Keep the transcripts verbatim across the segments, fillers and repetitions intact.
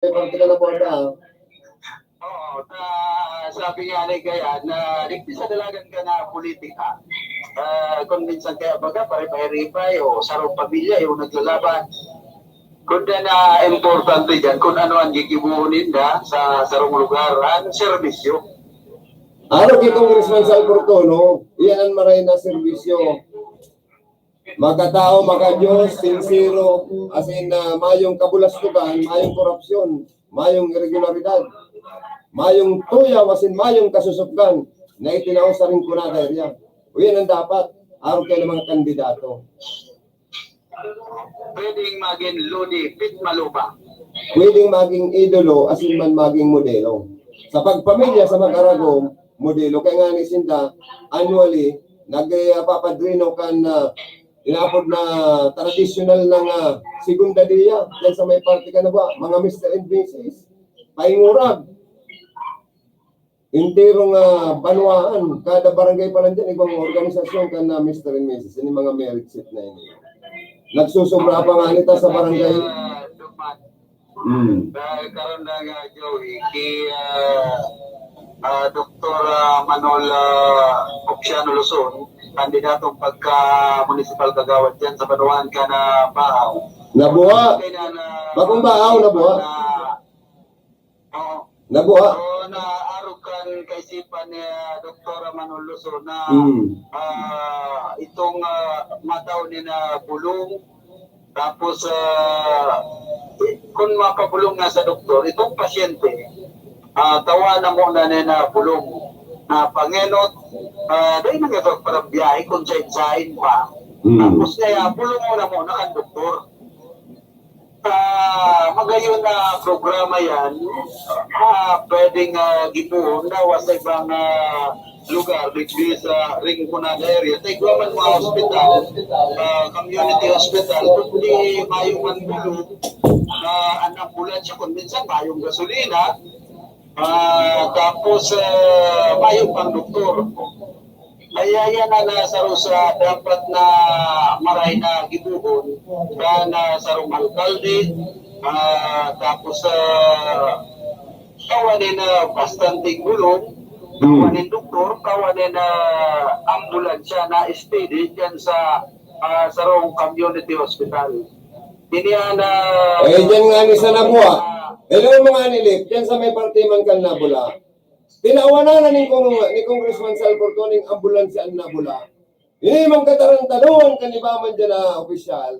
May parte ka na po, ah. Oo, ta, sabi nga ni kaya na ligpis sa dalagan ka na politika. Ah, kung minsan kaya baga, pare-pare-ripay o sarong pamilya yung naglalaban. Kung na importante dyan, kung ano ang gigibuhon ninda sa sarong lugar, ang serbisyo. Ano ki Congressman Salcurtono, iyan ang maray na serbisyo. Makatao, makadiyos, sincero, as in, uh, mayong kabulastugan, mayong korupsyon, mayong irregularidad, mayong tuyaw, as in, mayong kasusupgan na itinao sa Rinconada area. Uyan ang dapat, araw kayo ng mga kandidato. Pwedeng maging lodi, pit malupa. Pwedeng maging idolo, as in man maging modelo. Sa pagpamilya, sa mag-aragom, modelo. Kaya nga ni Sinda, annually, nagpapadrino kan uh, inapod na tradisyonal na nga segunda dia, dyan sa may party ka na ba, mga Mister and Missus Paingurag. Entero nga banwaan, kada barangay pa lang dyan, ibang organisasyon ka na Mister and Missus Ini mga merit seat na ini. Nagsusubra pa nga nita sa barangay. Hmm. Dahil karon na nga, Joey, ki uh, uh, Doktor uh, Manol uh, Oxiano Luzon, kandidatong pagka municipal kagawad dyan sa Banuan ka na Bahaw. Nabuha. Bakong Bahaw, nabuha. Na, oh, nabuha. So, naarog kan kaisipan ni uh, Doktor Manol Luzon na mm. uh, itong uh, mataw ni na bulong tapos, uh, kung mapabulong na sa doktor, itong pasyente, uh, tawa na muna na na bulong na pangenot, uh, dahil nagkakaparabiyahe kung sain-sain pa. Hmm. Tapos kaya, bulong mo na muna kan doktor. Uh, magayon na programa yan, uh, pwedeng uh, gipuhon daw sa ibang uh, lugar, digdi sa Rinconada area, ta igwa man mga hospital, uh, community hospital, kundi mayo man bulog na an ambulansya, kung minsan mayong gasolina, uh, tapos uh, mayo pang doktor. Kaya yan na nasa sa dapat na maray na gibuhon na, na sarong alkalde, uh, tapos uh, tawanin na bastante gulong, tawanin doktor, tawanin na ambulansya na steady dyan sa uh, sarong community hospital. Ini na... Eh, dyan nga ni sa Nabua. Hello, mga nilip. Dyan sa may parte man kan Nabula. Tinawanan na ni, kong, ni Congressman Salcurtono ang ambulansya ang Nabula. Ini mang katarantaduhan kan iba man dyan na opisyal.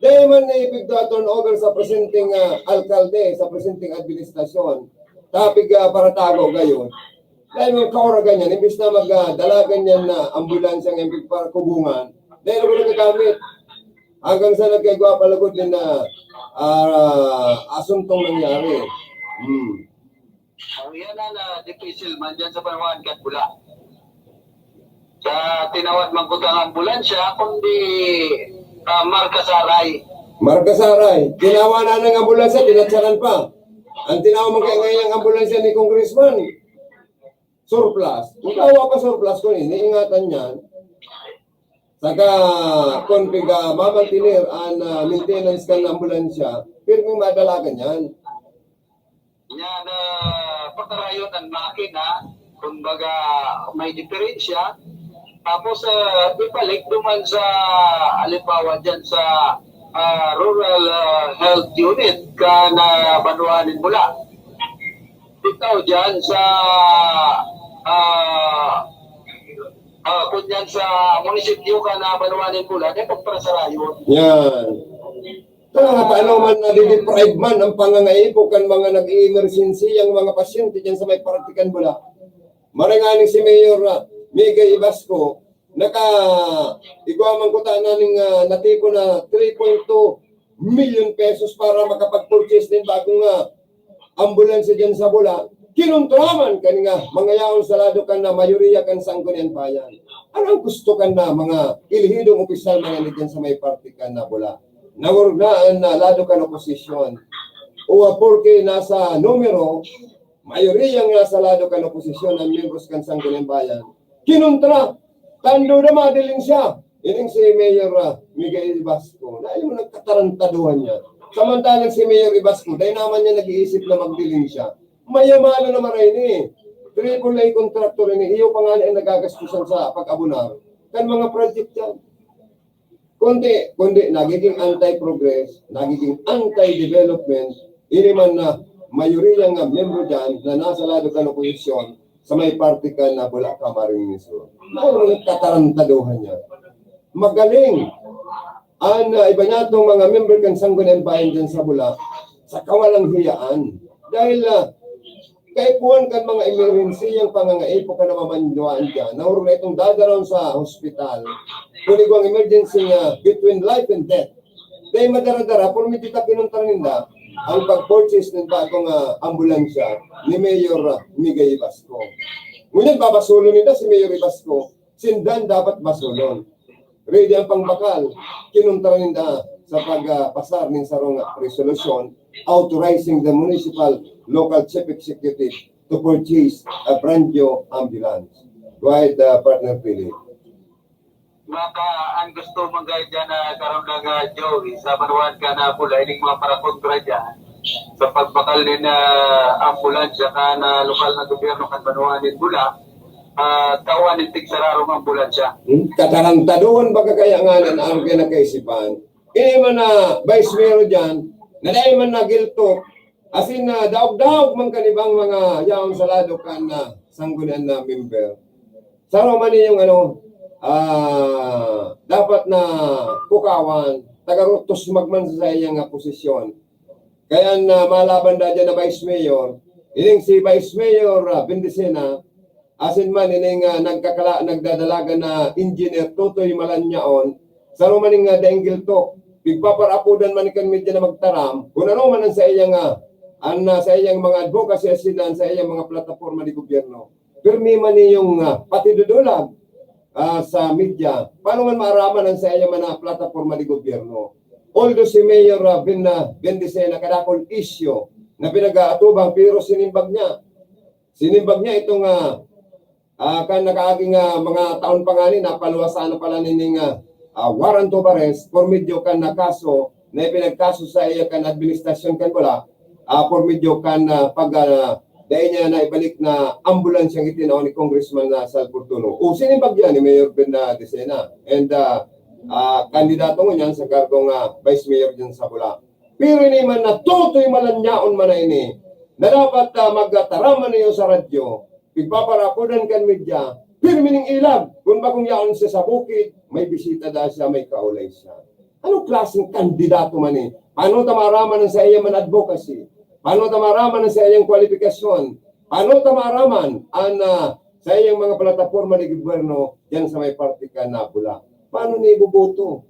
Dahil man na ipigdo turnover sa presenteng uh, alkalde, sa presenteng administrasyon. Tapig uh, para tago gayon. Dahil mga kaura ganyan, imbis na magdalagan uh, yan na ambulansya ng para kubungan, dahil ako nagagamit. Hanggang sa nagkaigwa palagod din na uh, asuntong nangyari. Hmm. Ang yan na, na dipisil man dyan sa panahon kat bula. Sa tinawad man kutang ambulansya, kundi uh, markasaray. Markasaray. Tinawa na ng ambulansya, tinatsakan pa. Ang tinawa man kaya ngayon ang ambulansya ni Congressman, surplus. Kung tawa pa surplus, kung iniingatan niyan, saka kung piga mamantinir ang uh, maintenance kan ambulansya, pirming madalagan yan. Yan, uh, pakarayon ang makina, kumbaga may diferensya. Tapos, uh, ibalik duman sa, halimbawa dyan sa uh, Rural uh, Health Unit, ka na Banwanin mula. Ikaw dyan sa, uh, uh, kung yan sa munisipyo ka na Banwanin mula, di pagparasarayon. Yan. Kaya paano man nadideprive man ang pangangaipo kan mga nag-i-emergency ang mga pasyente dyan sa may partikan bula. Maranganing si Mayor uh, Miguel Ibasco, naka igwa man ko ta na ning uh, natipon na three point two million pesos para makapag-purchase nin bagong uh, ambulansya dyan sa Bula. Kinontra man kan nga mga yaon sa lado kan na mayoriya kan Sangguniang Bayan. Ano ang gusto kan na mga elehidong opisyal mga dyan sa may parte kan na Bula? Nangurunaan na lado kan oposisyon. O porke nasa numero, mayoriya nga sa lado kan oposisyon ang miyembros kan Sangguniang Bayan. Kinontra, tando na madiling siya. Ining si Mayor uh, Miguel Basco, na yung nagkatarantaduhan niya. Samantalang si Mayor Ibasco, dai naman niya nag-iisip na magdiling siya. Mayamano naman rin eh. Triple A contractor ini, iyo pa nga ang nagagastusan sa pag-abonar kan mga project yan. Kundi, kundi nagiging anti-progress, nagiging anti-development, ini man na mayoriya nga miyembro dyan na nasa lado kan oposisyon sa may parte kan Bulacan, Camarines Sur. Ano ang katarantaduhan niya? Magaling! An, ah, iba niya itong mga member kan Sangguniang Bayan dyan sa Bula, sa kawalang hiyaan. Dahil, ah, kaipuhan kan mga emerhensiyang pangangaipo kan namamanduan dyan, na orog na itong dadaron sa hospital, kung igwang emergency nga between life and death, dahil madara-dara, pero medyo takinon ta ninda ang pag-purchase ng bagong, ah, ambulansya ni Mayor, ah, Migay Ibasco. Ngunyan, babasulon ninda si Mayor Ibasco, sindan dapat basulon. Ready ang pangbakal, kinontra ninda sa pagpasar nin sarong resolusyon authorizing the municipal local chief executive to purchase a brand new ambulance. Go ahead, uh, partner Philip. Maka ang gusto man gaya dyan na karon nga Joey, sa manuhan ka na pula, ining mga parakontra dyan, sa pagbakal ni na ambulansya ka na lokal na gobyerno kan manuhan nin Bula, ah, tawan nin tigsararong ambulansya. Hmm? Katarantaduhan baga kaya nga na ang pinakaisipan. Ini man na Vice Mayor dyan, na dahil man na gilto, as in, na daog-daog man kan ibang mga yaon sa lado kan na sanggunian na member. Saro man yung ano, ah, dapat na pukawan, tagarutos magman sa iyang nga posisyon. Kaya na malaban da dyan na Vice Mayor, ining si Vice Mayor, ah, Bendicena, asin man ining, ah, nagkakala-, nagdadalagan na Engineer Totoy Malanyaon, saro man ning, ah, daing giltok, pigpaparapodan man kan media na magtaram, kung ano man ang sa iyang, ah, ang, ah, sa iyang mga advocacy asin ang sa iyang mga plataporma de gobyerno. Pirmi man niyong, ah, patidudulag, ah, sa media, paano man maaraman ang sa iyang mga plataporma de gobyerno? Although si Mayor, ah, Ben, ah, Bendicena, kadakol isyu na pinag-aatubang, pero sinimbag niya. Sinimbag niya itong, ah, ah, kan nakaaging, ah, mga taon pa ngani, napaluwasan na pala nining, ah, ah, warrant of arrest por medio kan na kaso na ipinagkaso sa iya kan administrasyon kan Bula, ah, por medio kan, ah, pag, ah, dai niya na ibalik na ambulansyang itinao ni Congressman na Sal Fortuno. O, sinimbag yan ni Mayor Ben, ah, Decena. And, ah, ah, kandidato ngunyan sa kargong, ah, Vice Mayor dyan sa Bula. Pero ini man na Totoy Malanyaon man na ini, na dapat, ah, magtaraman niyo sa radyo, pigpaparapodan kan media, pirmi ning ilag, kun bakong yaon siya sa bukid, may bisita da siya, may kaulay siya. Anong klaseng kandidato man eh? Paano ta maaraman ang sa iyang man advocacy? Paano ta maaraman ang sa iyang kwalifikasyon? Paano ta maaraman ang, ah, sa iyang mga plataporma ni gobyerno diyan sa may parte kan Bula? Paano niya iboboto?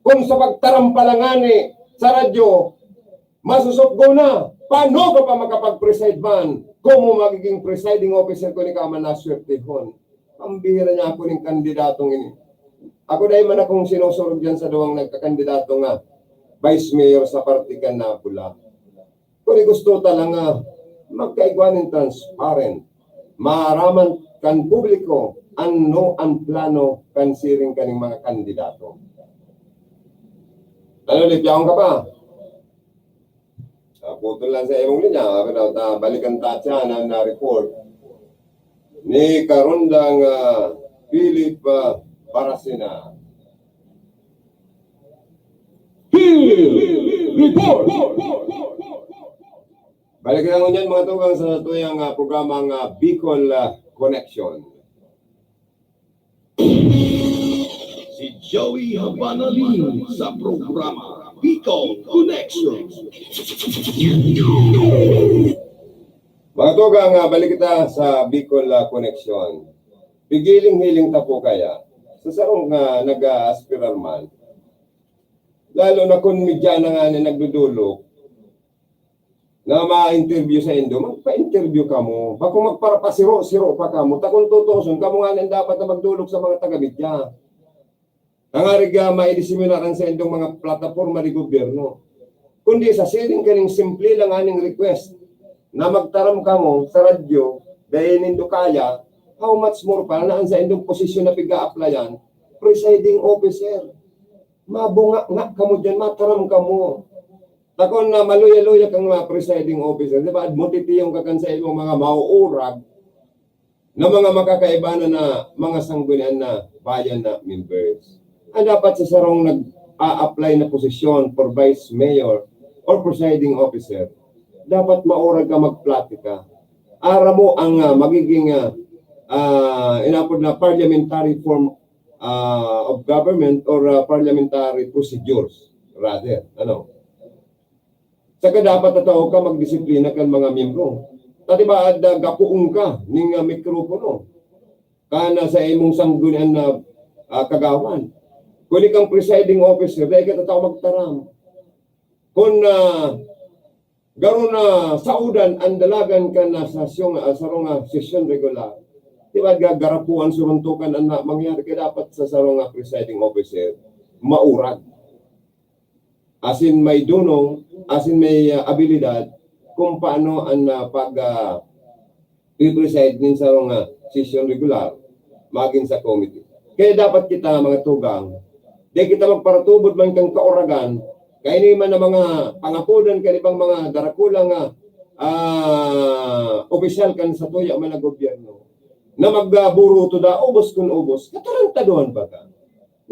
Kung sa pagtaram pa lang ngani sa radyo, masusutgo na, paano ka pa makapag-preside man kung mo magiging presiding officer kun ikaw man naswertehon? Pambira niya ako ning kandidatong ini. Ako dai man akong sinusurog diyan sa duwang nagkakandidato nga vice mayor sa parte kan Bula. Kung gusto ta lang nga magkaigwa nin transparent, maaraman kan publiko ano ang plano kan siring kaning mga kandidato. Ano, lipyaon ka pa? Ah, putol lang sa imong linya. Sabi daw, ta, balikan ta siya na, na report ni Karundang, ah, Philip, ah, Barasina. Philip Report! Balik na ngunyan, mga tugang, sa tuyang, ah, programang, ah, Bicol, ah, Connection. Si Joey Habanaling sa programa Bicol Connection. Mga tugang, ah, balik kita sa Bicol, ah, Connection. Pigiling-hiling ta po kaya sa sarong, ah, nag-aaspirar man. Lalo na kung media na nga na nagdudulog na ma-interview sa indo, magpa-interview kamo. Bako magparapasiro-siro pa kamo. Ta kung tutuuson, kamo nga na dapat na magdulog sa mga taga-media. Tangarig, ah, maidiseminar an saindong mga plataporma de gobyerno. Kundi sa siring kaning simple lang aning request na magtaram kamo sa radyo, dahil nindo kaya, how much more pa na an saindong posisyon na piga-applyan, presiding officer. Mabunga nga kamo dyan, mataram kamo. Takon na maluya-luya kang mga presiding officer, di ba? Admotitiyon ka kan sa imong mga mauurag na mga makakaiba na, na mga sanggunian na bayan na members. Ang dapat sa sarong nag-a-apply na posisyon for vice mayor or presiding officer, dapat maurag ka magplatika. Aram mo ang, ah, magiging, ah, ah, inapod na parliamentary form, ah, of government or, ah, parliamentary procedures, rather. Ano? Saka dapat tataw ka magdisiplina kan mga miyembro. Ta di ba, adda gapuon ka ning, ah, mikropono. Kana sa imong sanggunian na, ah, kagawan. Kun ikang presiding officer, dai ka tataw magtaram. Kun, ah, garo na saudan ang dalagan ka na sa siyong, ah, sarong, ah, sesyon regular, di ba, gagarapuan, suruntukan ang na-, mangyari. Kaya dapat sa sarong, ah, presiding officer, maurag. Asin may dunong, asin may, ah, abilidad kung paano ang, ah, pag, ah, pi-preside nin sarong, ah, sesyon regular, magin sa committee. Kaya dapat kita, mga tugang, di kita magparatubod man kan kauragan, kaini man ang mga pangapodan kan ibang mga darakulang, ah, ah, opisyal kan satuya man na gobyerno, na magburuto da, ubos kun ubos, katarantaduhan baga.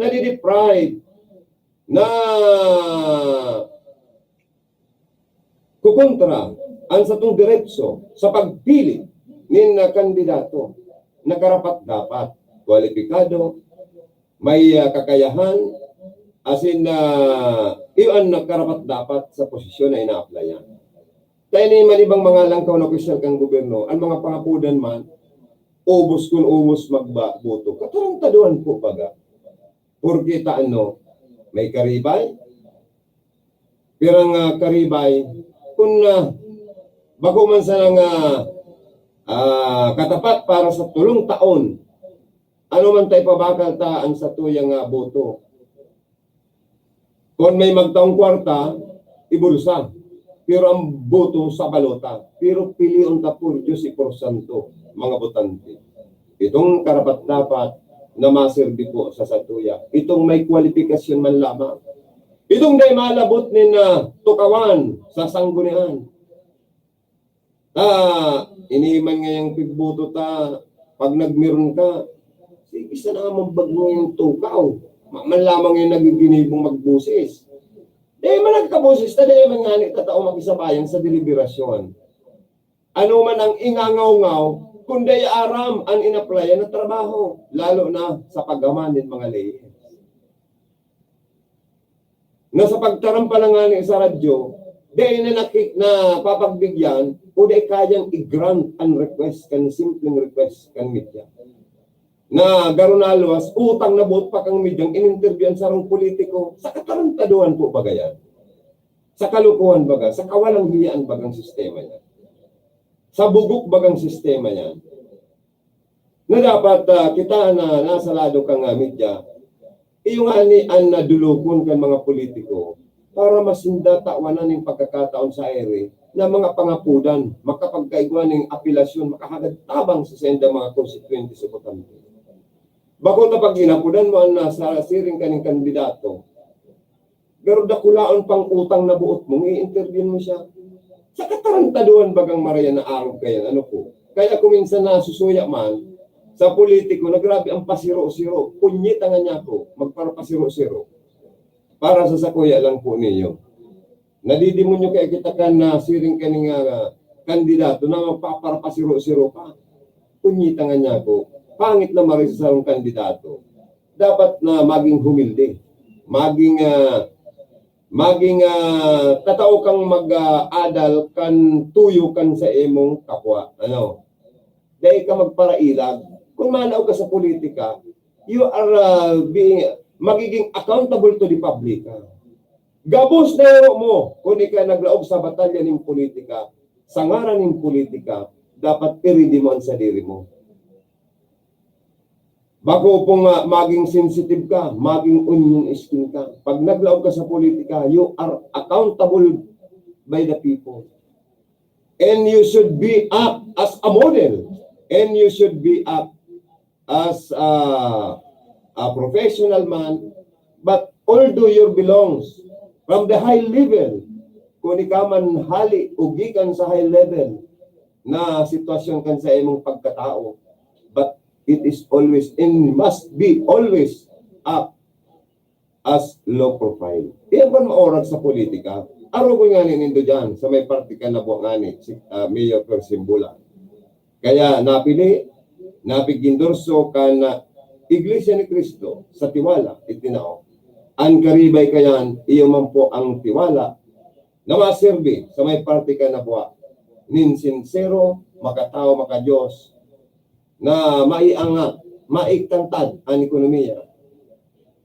Nadideprive, na kukontra an satong deretso sa pagpili nin, ah, kandidato na karapat-dapat, kwalipikado, may, ah, kakayahan, asin, ah, iyo an karapat-dapat sa posisyon na inaaplayan. Kaya ni man ibang mga langkaw na opisyal kan gobyerno, ang mga pangapodan man, ubos kun ubos magba-, boto. Katarantaduhan po baga. Porke ta ano, may karibay. Pirang, ah, karibay, kun, ah, bako man sana nga, ah, katapat para sa tolong taon, ano man ta ipabakal ta an satuyang, ah, boto? Kun may magtaong kwarta, ibulsa. Pero ang boto sa balota. Pero pilion ta por Dios y por santo, mga botante. Itong karapat-dapat na maserbi po sa satuya. Itong may kwalipikasyon man lamang. Itong dai malabot nin, ah, tukawan sa sanggunian. Ta, ini man ngayang pigboto ta, pag nagmeron ka, sige sana mambag mo yung tukaw. Ma-, man lamang yung nagiginibong magboses. Dai man nagkaboses ta, dai man ngani ta tao makisabayan sa deliberasyon. Ano man ang ingangaw-ngaw, kun dai aram an inaplayan na trabaho, lalo na sa paggaman nin mga leyes. Na sa pagtaram pa lang ngani sa radyo, dai na naki-, napapagbigyan o dai kayang i-grant an request kan simpleng request kan media. Na garo na luwas, utang na buot pa kang media ang in-interview an sarong politiko. Sa katarantaduhan po baga yan. Sa kalokohan baga, sa kawalang hiyaan bagang sistema yan. Sa bugok bagang sistema yan. Na dapat, ah, kita na nasa lado kan, ah, media, iyo ngani an nadulokon kan mga politiko para masinda tawanan nin pagkakataon sa ere na mga pangapodan, makapagkaigwa nin apelasyon, makahagad tabang sa saindang mga konstituyente sa botante. Bako ta pag inapodan mo an nasa siring kaning kandidato, pero dakulaon pang utang na buot mong i-interview mo siya. Sa katarantaduhan bagang marayan na arog kayan, ano po? Kaya kung minsan nasusuya man, sa politiko, na grabe ang pasiro-siro. Punyeta nga niya ako, magparapasiro-siro. Para sa sakuya lang po niyo. Nadidemonyo kaya kita kan na siring kaning, ah, kandidato na magpaparapasiro-siro pa. Punyeta nga niya ako. Pangit na maray sa sarong kandidato. Dapat na maging humilde. Maging, ah, maging, ah, tatao kang mag, ah, adal kan tuyo kan sa imong kapwa. Ano? Dai ka magparailag. Kung manaog ka sa politika, you are, ah, being, magiging accountable to the public ka. Gabos na hiro mo kun ika naglaog sa batalya nin politika, sa ngaran nin politika, dapat i-ready mo an sadiri mo. Bako pong, ah, maging sensitive ka, maging onion skin ka. Pag naglaog ka sa politika, you are accountable by the people. And you should be act as a model. And you should be act as a, a professional man. But although you belongs from the high level, Kung ika man hali o gikan sa high level na sitwasyon kan sa imong pagkatao, but it is always and must be always up as low profile. Iyan man maorag sa politika. Arogon ngani nindo diyan sa may parte kan nabuwa ngani si, ah, Mayor Per Simbulan. Kaya napili, napig-endorso kan, ah, Iglesia ni Cristo sa tiwala itinao. An karibay kayan, iyo man po ang tiwala na maserbi sa may parte kan nabuwa nin sinsero, makatao, makadios, na maiangat, maigtangtad an ekonomiya,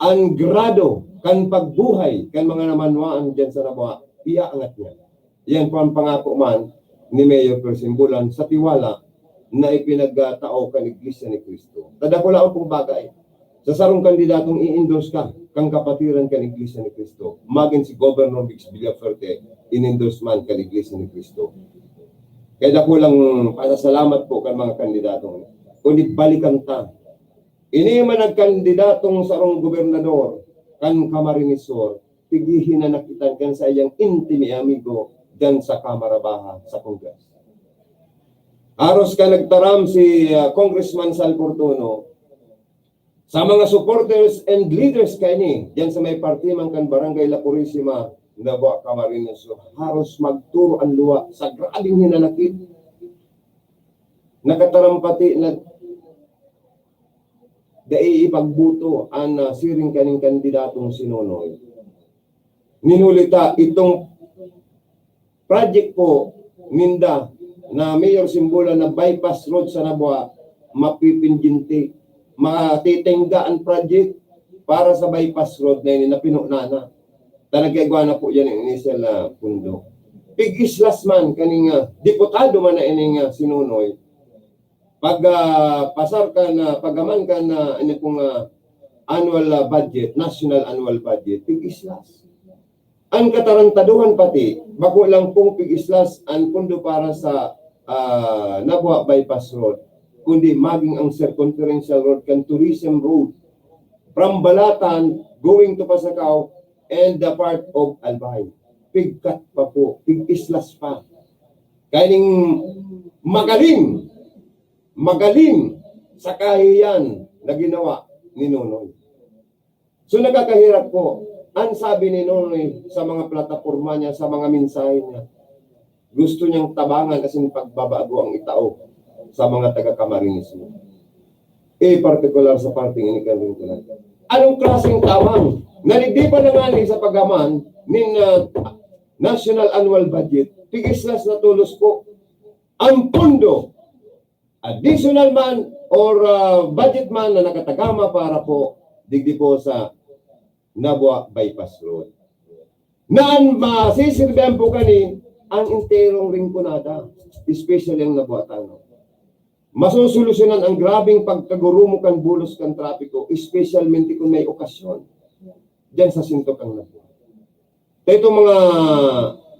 an grado kan pagbuhay kan mga namanwaan diyan sa nabuwa, iaangat niya. Yan po ang pangako man ni Mayor Per Simbulan sa tiwala na ipinagtao kan Iglesia ni Cristo. Tadakulaon pong bagay. Sa sarong kandidatong i-endorse ka, kan kapatiran kan Iglesia ni Cristo. Magin si Governor Vigs Villafuerte, in-endorse man kan Iglesia ni Cristo. Kaya dakulang pasasalamat po kan mga kandidatong. Kundi balikan ta. Ini man nagkandidatong sarong gobernador kan Camarines Sur, pigihin na nakitan kan sa iyang intimi amigo diyan sa Kamara Baha sa Congress. Haros ka nagtaram si, ah, Congressman Sal Fortuno sa mga supporters and leaders kaini diyan sa may parte man kan Barangay La Purisima, Naboa, Camarines Sur. Haros magturo an luha sa grabing hinanakit. Nakataram pati na dai ipagboto an, ah, siring kaning kandidatong si Nonoy. Ninulita itong project po ninda na Mayor Simbulan na bypass road sa Naboa, mapipindyente, matitengga an project para sa bypass road na ini na pinunana. Ta nagkaigwa na po yan ang initial na pundo. Pig-islas man kaning, ah, diputado man na ining, ah, si Nonoy. Pag, ah, pasar ka na, pagaman ka na, ano pong, ah, annual, ah, budget, national annual budget, pig-islas. Ang katarantaduhan pati, bako lang pong pig-islas ang pundo para sa, ah, Naboa Bypass Road, kundi maging ang circumferential road kan Tourism Road from Balatan going to Pasacao and the part of Albay. Pigkat pa po, pig-islas pa. Kaya ning magaling, magaling sa kahiyan na ginawa ni Nonoy. So, nakakaherak po, ang sabi ni Nonoy sa mga plataporma niya, sa mga mensahe niya, gusto niyang tabangan asin pagbabago ang itao sa mga taga-Camarines Sur. Eh, partikular sa parteng ini kan Rinconada. Anong klaseng tabang? Nalidipan na nga ni sa pagaman nin, ah, national annual budget, pig-islas na tolos po ang pondo, additional man or, ah, budget man na nakatagama para po digdi po sa Naboa Bypass Road. Na an masisirbihan po kani ang enterong Rinconada, especially ang Naboa Tunnel. Masusolusyonan ang grabeng pagkagurumo kan bulos kan trapiko, espesyalmente kung may okasyon diyan sa sentro kan Naboa. Kaya itong mga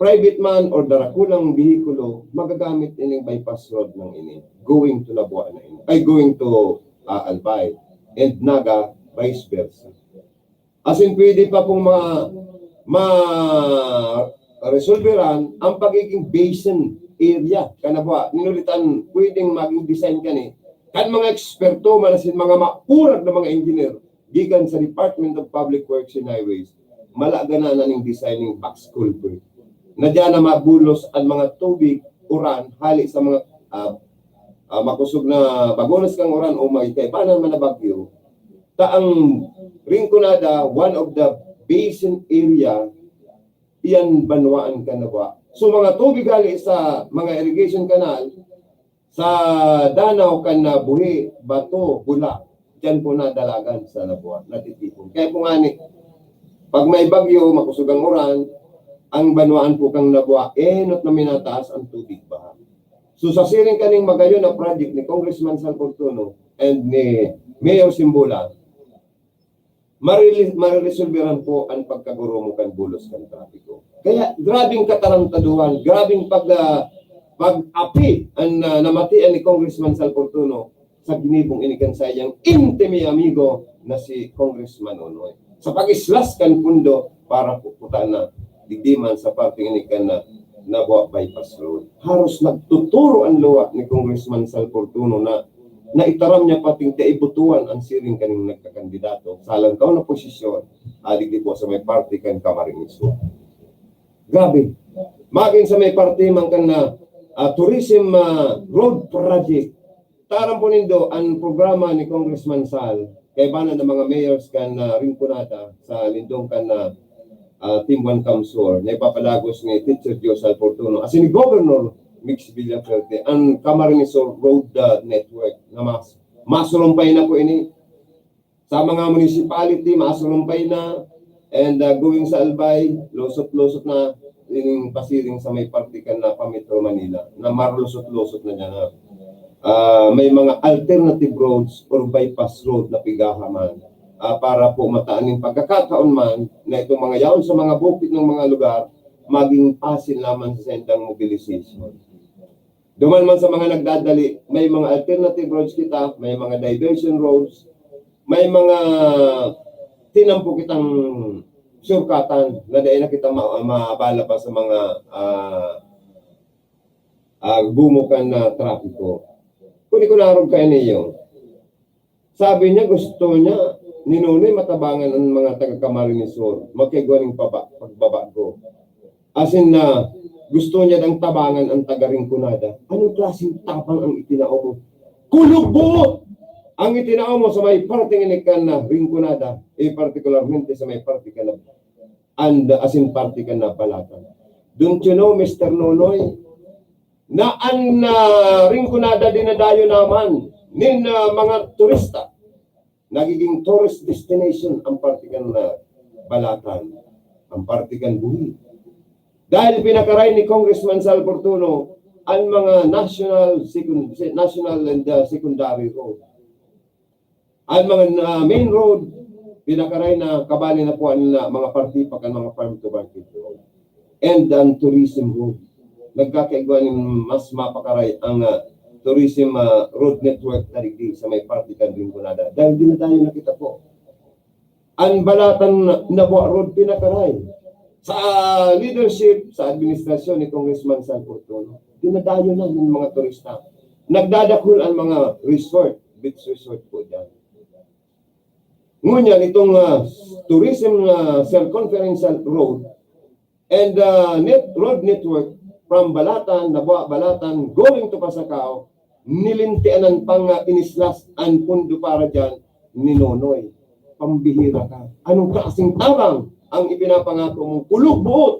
private man or darakulang behikulo, magagamit ining bypass road na ini, going to Naboa na ini, ay, going to, ah, Albay, and Naga, vice versa. As in, pwede pa pong ma-, ma-resolveran ang pagiging basin area kan Naboa. Ninulitan, pwedeng maging design kani kan mga eksperto, man asin mga maurag na mga engineer, gikan sa Department of Public Works and Highways, malaga na na ning designing box culvert. Na diyan na mabulos ang mga tubig, uran, hali sa mga, ah, ah, makusog na bagones kang uran o may kaibanan man na bagyo. Ta ang Rinconada, one of the basin area, iyan banwaan kan Naboa. So, mga tubig hali sa mga irrigation canal, sa danaw kan Nabuhi, Bato, Bula, diyan po nadalagan sa Naboa, natitipon. Kaya po nga ni, pag may bagyo, makusog ang uran, ang banwaan po kang Naboa, enot na minataas ang tubig baha. So, sa siring kaning magayon na project ni Congressman Sal Fortuno and ni Mayor Simbola, marili-, mariresolveran po ang pagkagurumo kan bulos kan trapiko. Kaya grabing katarantaduhan, grabing pag, ah, pag-api ang, ah, namatian ni Congressman Sal Fortuno sa ginibong ini kan saiyang intimi amigo na si Congressman Nonoy. Sa pag-islas kan pundo para po, puta na digdi man sa parte ini kan na, Nabua Bypass Road. Haros nagtuturo an luha ni Congressman Sal Fortuno na naitaram niya pating kaibutuan an siring kaning nagkakandidato sa alangkaw na posisyon, ah, digdi po sa may parte kan Camarines Sur. Grabe. Magin sa may parte man kan na, ah, tourism, ah, road project. Taram po nindo an programa ni Congressman Sal, kaiba na ng mga mayors kan, ah, Rinconada sa lindong kan, ah, ah, Team One CamSur na ipapalagos ni Teacher Joe Sal Fortuno asin ni Governor Mix Villafuerte an Camarines Sur Road, ah, Network na mas, masurumpay na po ini. Sa mga municipality, masurumpay na, and, ah, going sa Albay, lusot-lusot na, ining pasiring sa may parte kan na pa Metro Manila, na marulusot-lusot na niya na, ah, may mga alternative roads or bypass road na pigaha man, ah, para po mataan nin pagkakataon man na itong mga yaon sa mga bukid ng mga lugar, maging pasin lamang sa saindang mobilization. Duman man sa mga nagdadali, may mga alternative roads kita, may mga diversion roads, may mga tinampo kitang surkatan na dai na kita ma-, maabala pa sa mga, ah, ah, gumo kan, ah, trapiko. Kung ikunarog kayo niyo, sabi niya, gusto niya, ni Nonoy matabangan ang mga taga Camarines Sur, magkaigwa ning paba-, pagbabago. As in, na gusto niya nang tabangan ang taga Rinconada. Anong klaseng tabang ang itinao mo? Kulog buot! Ang itinao mo sa may parte nga inikan na Rinconada, eh, partikularmente sa may parte ka na, and, as in, parte ka na Balatan. Don't you know, Mister Nonoy, na an, ah, Rinconada dinadayo naman nin, ah, mga turista? Nagiging tourist destination ang parte kan, ah, Balatan, ang parte kan Buhi. Dahil pinakaray ni Congressman Sal Fortuno ang mga national second-, national and, ah, secondary road. Ang mga, ah, main road, pinakaray na kabali na po ang, ah, mga parte pa kan mga farm to market road. And ang tourism road. Nagkakaigwa nin mas mapakaray ang, ah, tourism, ah, road network na digdi sa may parte kan Rinconada. Dahil dinadayo na kita po. Ang Balatan na, Nabua Road pinakaray. Sa leadership, sa administrasyon ni Congressman Sal Fortuno, dinadayo na ng mga turista. Nagdadakul ang mga resort, beach resort po dyan. Ngunyan, itong, ah, tourism, ah, circumferential road and, ah, net-, road network from Balatan, Nabua, Balatan, going to Pasacao, nilintianan pang, ah, inislas ang pondo para dyan ni Nonoy. Pambihira ka. Anong klaseng tabang ang ipinapangako mong kulog buot?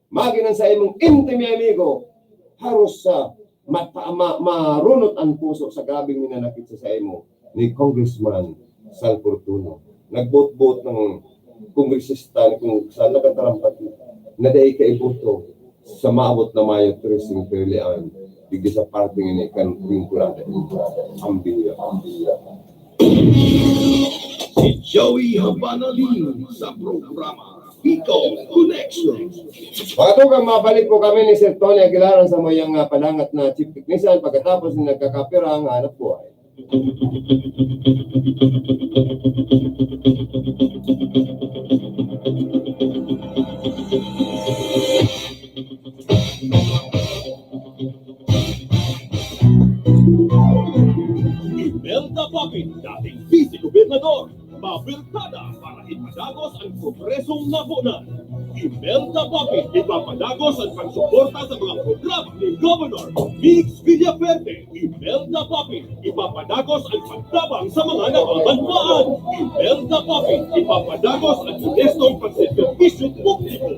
Magin ang sa imong intimong amigo, haros sa mata-, ma-, marunot ang puso sa grabeng minanakit sa saimo ni Congressman Sal Fortuno. Nagboot-boot ng kongresista ni Kong Sal, nakatarampat na dai kaiboto sa maabot na Mayo tres, singko pilian, digdi sa parte ngini kan Rinconada. Ang biya, ang biya. Si Joey Habanalin sa programa Bicol Connection. Mga tugang, mabalik po kami ni Sir Tony Aguilar, ang samuyang, ah, padangat na chief technician, pagkatapos na nagkakapira ang hanap buhay. Imelda Papin, dating vice-gobernador, mabirtada para ipadagos ang progresong nabonan. Imelda Papin, ipapadagos ang pagsuporta sa mga programa ni Governor Mix Villafuerte. Imelda Papin, ipapadagos ang pagtabang sa mga nababanwaan. Imelda Papin, ipapadagos ang onestong pagserbisyo publiko.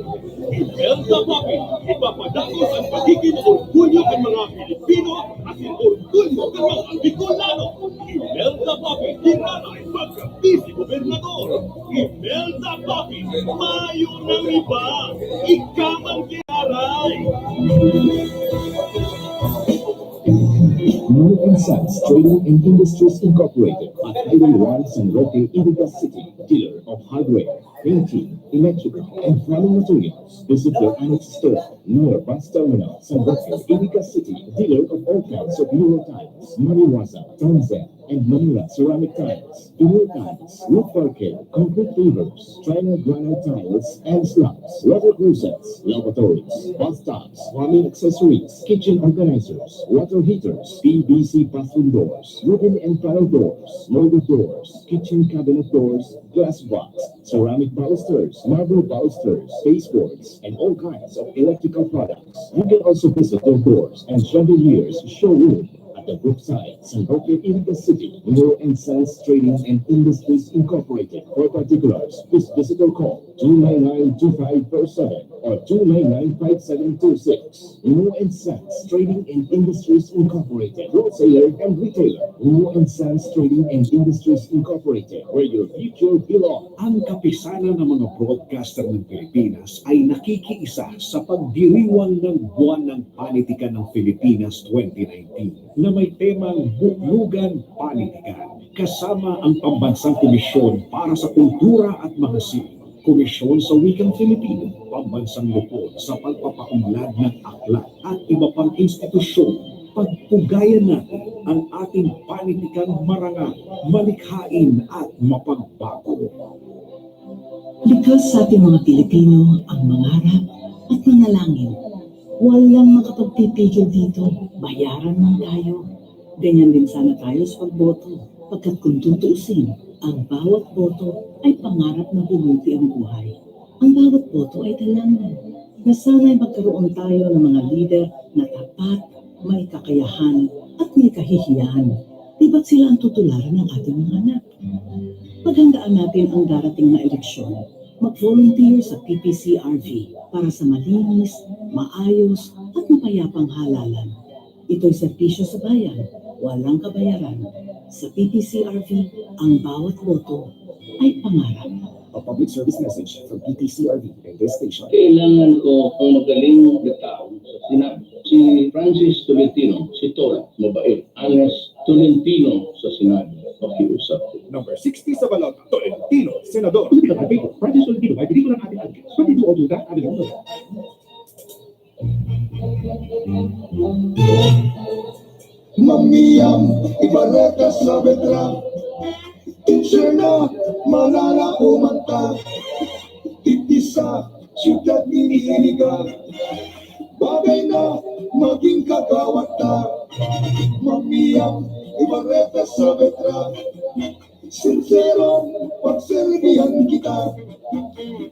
Imelda Papin, ipapadagos ang pagiging orgulyo kan mga Pilipino asin orgulyo kan mga Bicolano. Imelda Papin, giraray pagka-vice-gobernador. Imelda Papin, mayo nang iba. Ika man giraray. Nonoy and Sons Trading and Industries Incorporated at Highway one, San Roque, Iligan City, dealer of hardware. painting, electrical, and plumbing materials. Visit your Annex store near bus terminal, San Roque, Iliga City, dealer of all kinds of Euro tiles, Mariwaza, Tanzan, and Manila ceramic tiles, Euro tiles, wood parquet, concrete pavers, China granite tiles and slabs, water closets, lavatories, bathtubs, plumbing accessories, kitchen organizers, water heaters, P V C bathroom doors, wooden and panel doors, molded doors, kitchen cabinet doors, glass box, ceramic balusters, marble balusters, baseboards, and all kinds of electrical products. You can also visit their doors and chandeliers showroom at the Brookside, San Roque, Iliga City, Muro and Sons Trading and Industries Incorporated. For particulars, please visit or call two nine nine two five four seven or two nine nine five seven two six. Muro and Sons Trading and Industries Incorporated, wholesaler and retailer. Muro and Sons Trading and Industries Incorporated, where your future belongs. Ang Kapisanan ng mga Broadcaster ng Pilipinas ay nakikiisa sa pagdiriwang ng Buwan ng Panitikan ng Pilipinas twenty nineteen na may temang Buklugan Panitikan, kasama ang Pambansang Komisyon para sa Kultura at Mahasi, Komisyon sa Wikang Filipino, Pambansang Lupon sa pagpapaunlad ng aklat at iba pang institusyon. Pagtugayan natin ang ating panitikang marangal, malikhain at mapagbago. Likas sa ating mga Pilipino ang mangarap at manalangin. Walang makapagpipigil dito, bayaran man tayo. Ganyan din sana tayo sa pagboto, pagkat kung tutuusin, ang bawat boto ay pangarap na bumuti ang buhay. Ang bawat boto ay dalangin na sana'y magkaroon tayo ng mga lider na tapat, may kakayahan, at may kahihiyan. Di ba't sila ang tutularan ng ating mga anak? Paghandaan natin ang darating na eleksyon. Mag-volunteer sa P P C R V para sa malinis, maayos, at mapayapang halalan. Ito'y serbisyo sa bayan, walang kabayaran. Sa P P C R V, ang bawat boto ay pangarap. A public service message from P T C R V and this station. Kailangan ko ang magaling na tao sa Senado. Si Francis Tolentino, si Tol, mabait, honest, Tolentino sa Senado, pakiusap ko. Number sixty sa balota, Tolentino, Senador. Francis Tolentino, ay, hindi ko lang ating alkit. Pwede doon, doon, ating alkit. Mamiam, Ibarreta, Saavedra, teacher na mananauman ta. Digdi sa siyudad nin Iliga, bagay na magin kagawad ta. Mamiam, Ibarreta, Saavedra, sinserong pagserbihan kita.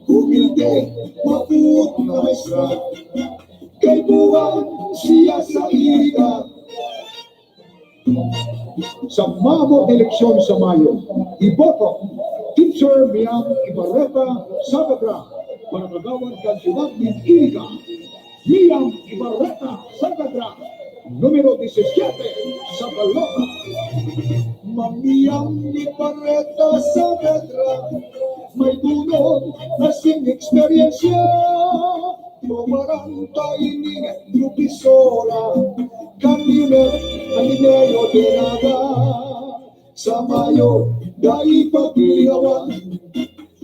Humilde, mapuot na maestra, kaipuhan siya sa Iliga. Sa maabot na eleksyon sa Mayo, iboto Teacher Miam Ibarreta Saavedra para kagawad kan siyudad nin Iliga. Miam Ibarreta Saavedra, numero disisiete sa balota. Mamiam Ibarreta Saavedra, may bunod asin eksperyensya. Troparan ta ini, Profesora Carmina Alineo de Naga. Sa Mayo, dai paglihawan.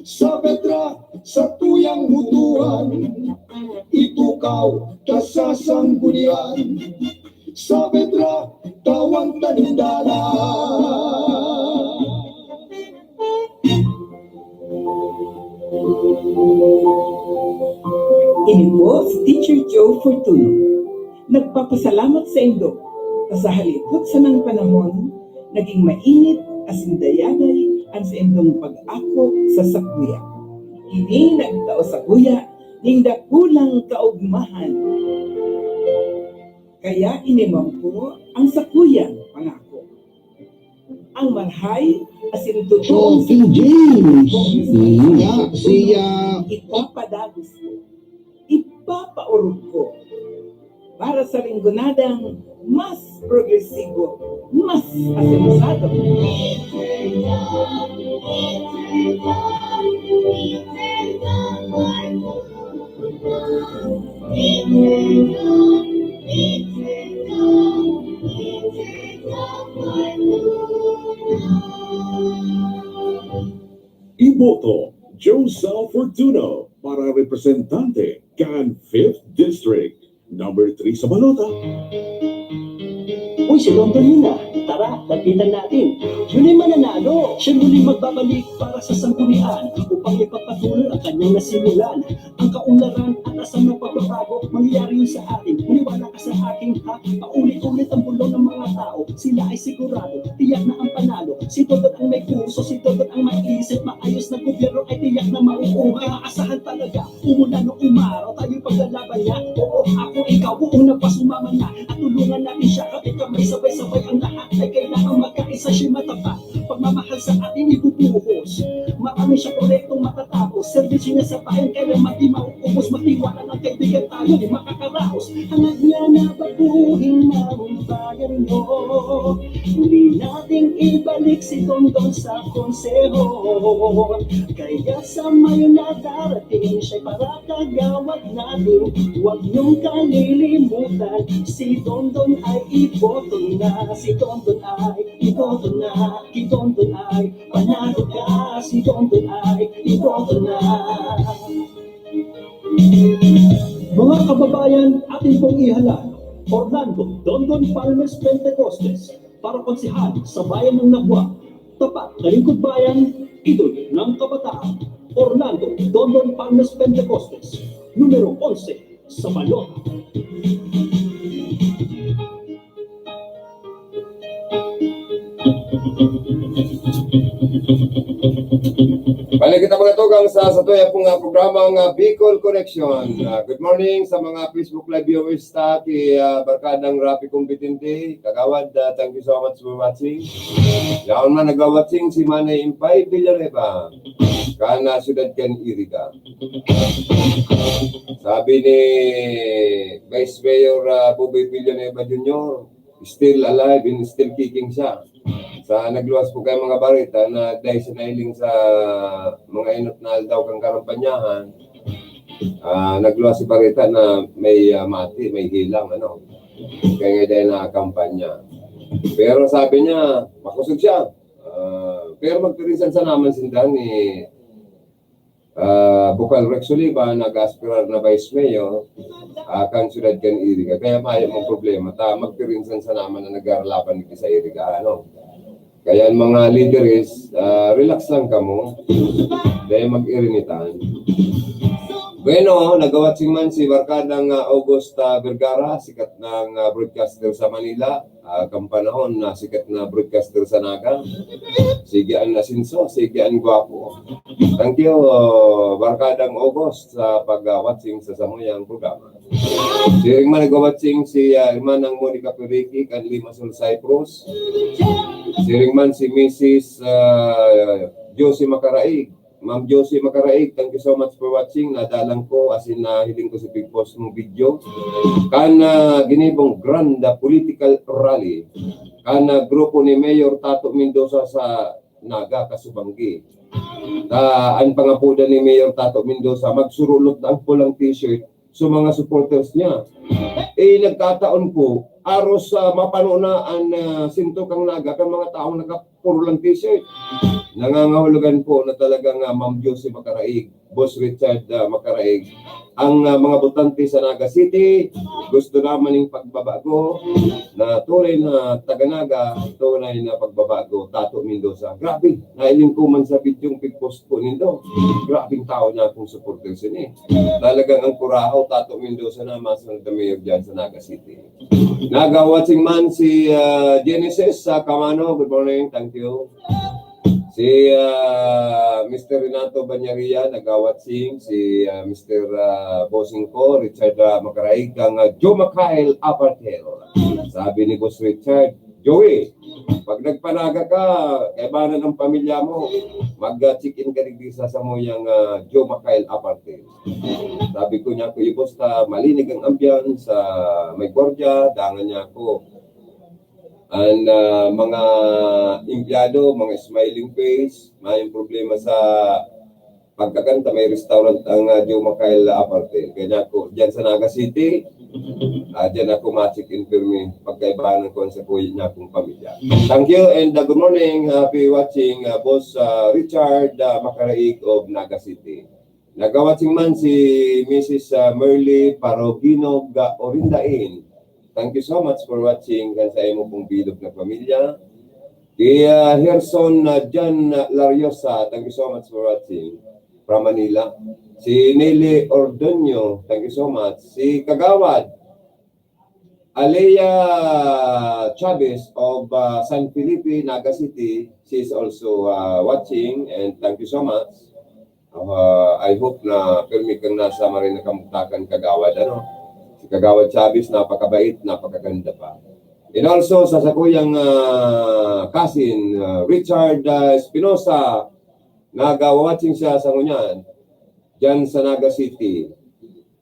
Saavedra, satuyang botohan. Itukaw ta sa sanggunian. Saavedra, tawan ta nin dalan. Ini po si Teacher Joe Fortuno. Nagpapasalamat saindo ta sa halipot sanang panahon, naging mainit asin dayaday an saindong pag-ako sa sakuya. Ini nagtao sakuya nin dakulang kaogmahan. Kaya ini man po ang sakuyang pangako. Ang marhay asin totoong King James. Mm. Yeah, si, ah, ipapadagos ko, ipapaorog ko para sa Linggonadang mas progresibo, mas asensado. Iboto, Joe Sal Fortuno para representante kan fifth District. Number three sa balota. Uy, si Dondon yun ah. Tara, lapitan natin. Yun ay mananalo. Siya muli magbabalik para sa sanggunian upang ipagpatuloy ang kanyang nasimulan. Ang kaunlaran at asam ng pagbabago, mangyayari yun sa atin. Maniwala ka sa akin ha, paulit-ulit ang bulong ng mga tao. Sila ay sigurado, tiyak na ang panalo. Si Dondon ang may puso, si Dondon ang maiisip. Maayos na gobyerno ay tiyak na mauuha. Aasahan talaga, umulan o umaraw, tayo'y paglalaban niya. Oo, ako, ikaw, buong nagpasumama niya. At tulungan natin siya, kapit kamay, sabay-sabay ang lahat. Ay kailangan magkaisa, siya matapat. Pagmamahal sa atin ibubuhos. Marami siya proyektong matatapos. Serbisyo niya sa bayan kaya mati mauubos. Magtiwala ng kaibigan tayo makakaraos. Hangad niya na baguhin ang bayan nyo. Muli nating ibalik si Dondon sa konseho. Kaya sa Mayo na darating siya'y parakagawad natin. Huwag niyong kalilimutan, si Dondon ay iboto na. Si Dondon ay iboto na. Ki Dondon ay panalo ka. Si Dondon ay iboto na. Mga kababayan, atin pong ihalal, Orlando Dondon Palmes Pentecostes, para konsehal sa bayan ng Nabua. Tapat na lingkod bayan, idol ng kabataan. Orlando Dondon Palmes Pentecostes, numero onse sa balota. Balik kita mga tugang sa, sa tuya pong, ah, programa nga Bicol Connection. Ah, good morning sa mga Facebook Live viewers ta, ki, ah, Barkadang Rafi Competente. Kagawad, ah, thank you so much for watching. Yaon man nagwa-watching si Manay Impay Villanueva. Kan, ah, siyudad kan Iriga. Sabi ni Vice Mayor, ah, Boboy Villanueva Junior, still alive and still kicking siya. Sa nagluwas po kay mga bareta na dahil sa nailing sa mga inot na aldaw kang karampanyahan, ah, nagluwas si bareta na may, ah, mati, may hilang, ano. Kaya nga dahil nakakampanya. Pero sabi niya, makusog siya. Ah, pero magpirisan sa naman sinda ni ah, Bukal Rex Oliva, nag-aspirar na Vice Mayor, ah, kan siyudad kan Iriga. Kaya mayo mang problema ta, magpirinsan sa naman na naglalaban digdi sa Iriga, ano. Kaya ang mga lideres, ah, relax lang kamo. Dahil mag-irinitan. Bueno, nagwa-watching man si Barkadang, ah, August, ah, Vergara, sikat ng, ah, broadcaster sa Manila. Ah, kan panahon na sikat na broadcaster sa Naga. Sige an asenso, sige an gwapo. Thank you, ah, Barkadang August, sa pag-watching sa samuyang programa. Siring man nagwa-watching si, ah, Hermanang Monica Periki kan Limassol, Cyprus. Siring man si Missus, ah, Josie Macaraig. Ma'am Josie Macaraig, thank you so much for watching. Nadalan ko, as in, nahiling ko si pig-post mong video. Kan, ah, ginibong grand, ah, political rally. Kan, ah, grupo ni Mayor Tato Mendoza sa Naga, Kasubanggi. Ta, an pangapodan ni Mayor Tato Mendoza, magsurulot na ang pulang t-shirt sa mga supporters niya. Eh, nagkataon po, aros sa mapano na an, ah, sentro kan Naga, kan mga taong naka-, puro lang t-shirt. Nangangahulugan po na talagang, ah, Ma'am Josie Macaraig, Boss Richard, ah, Macaraig, ang, ah, mga botante sa Naga City, gusto naman yung pagbabago na tunay na taga-Naga, tunay na pagbabago, Tato Mendoza. Grabe, nailing ko man sa bidyong pig-post po nindo. Grabing tao na akong supporters yun eh. Talagang ang kurahaw, Tato Mendoza na masunod na mayor dyan sa Naga City. Naga-watching man si, ah, Genesis sa Kamano. Good morning. Thank you. Si, ah, Mister Renato Banyaria, naga-watching. Si, ah, Mister, ah, Bossing ko, Richard, ah, Macaraig, kang, ah, Joe Macael Apartel. Sabi ni Boss Richard, "Joey, pag nagpanaga ka, kaibanan ang pamilya mo, mag-check-in ka digdi sa samuyang, ah, Joe Macael Apartel." Sabi ko niya, "Kuya Boss, ta malinig ang ambiance, ah, may gwardiya, dangan niya ako." An, ah, mga empleyado, mga smiling face, mayong problema sa pagkakanta, may restaurant ang, ah, Joe Macael Apartel. Kaya niya ako, diyan sa Naga City, Ah, diyan ako ma-check in pirmi, pagkaibahan ko sa kuya niya akong pamilya. Thank you and, ah, good morning. Happy watching, ah, Boss, ah, Richard, ah, Makaraig of Naga City. Naga-watching man si Missus, ah, Merly Paroginog, ah, Orindain. Thank you so much for watching kan sa imo pong bilog na pamilya. Kay, ah, Herson, ah, John, ah, Lariosa, thank you so much for watching from Manila. Si Nelly Ordoño, thank you so much. Si Kagawad Alea Chavez of, ah, San Felipe, Naga City, she is also, ah, watching and thank you so much. Ah, I hope na pirmi kang nasa maray na kamugtakan, Kagawad, ano? Si Kagawad Chavez, napakabait, napakaganda pa. And also, sa sakuyang, ah, cousin, ah, Richard, ah, Espinosa, naga-watching siya sa ngunyan, dyan sa Naga City.